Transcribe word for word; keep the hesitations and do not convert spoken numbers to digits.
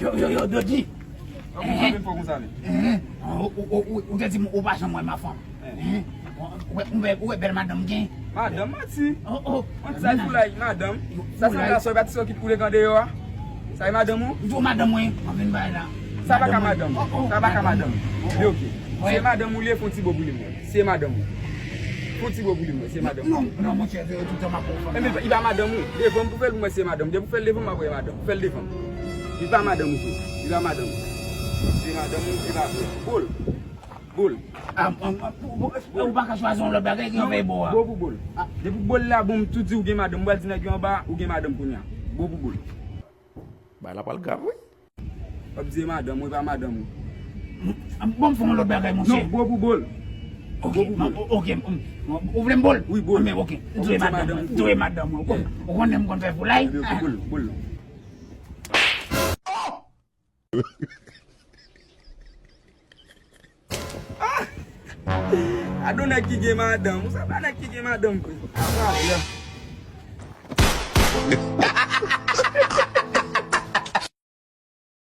Yo, yo, yo, Dodi. Ou konn sa men fò konsa men. Ou te di m ou pa janm wè ma fanm. Ou wè bèl madanm gen. Madanm manti. Yon ti foulay madanm. Sa se yon gason, e pa ti sòkit ou te gen deyò a. Sa e madanm ou? Ou di w madanm mwen, mwen vin bay la. Sa pa ka madanm. Sa pa ka madanm. Li oke. Se madanm ou li ye, fon ti bo pou li mwen. Se madanm ou. Fon ti bo pou li mwen, se madanm ou. Non, non, monchè, se tout tan m ap ofan. Enben, li pa madanm ou. Devan m pou fè l pou mwen, se madanm. Depi w fè l devan m, m ap wè madanm. Fè l devan m. Li pa madanm ou, frè. Li pa madanm ou. Se madanm ou, e pa vre. Bo l. Bo l. Ou pa ka chwazi yon lòt bagay ki anvè bo a. Bo pou bo l. Depi bo l la bon, m tou di ou gen madanm. M pral di nèg yo anba, ou gen madanm kounye a. Bo pou bo l. Bagay la pral grav, wi. W ap di e madanm ou, e pa madanm ou. Bon, m fè yon lòt bagay, monchè. Non, bo pou bo l. Ok, ok. Ou vle m bo l? Wi, bo l. Men ok. Dwe madanm, dwe madanm. Ou konnen m konn fè foulay. Bo l, bo l. Ah! Gade yon nèg ki gen madanm. Ou sa pa nèg ki gen madanm vre. Apa la.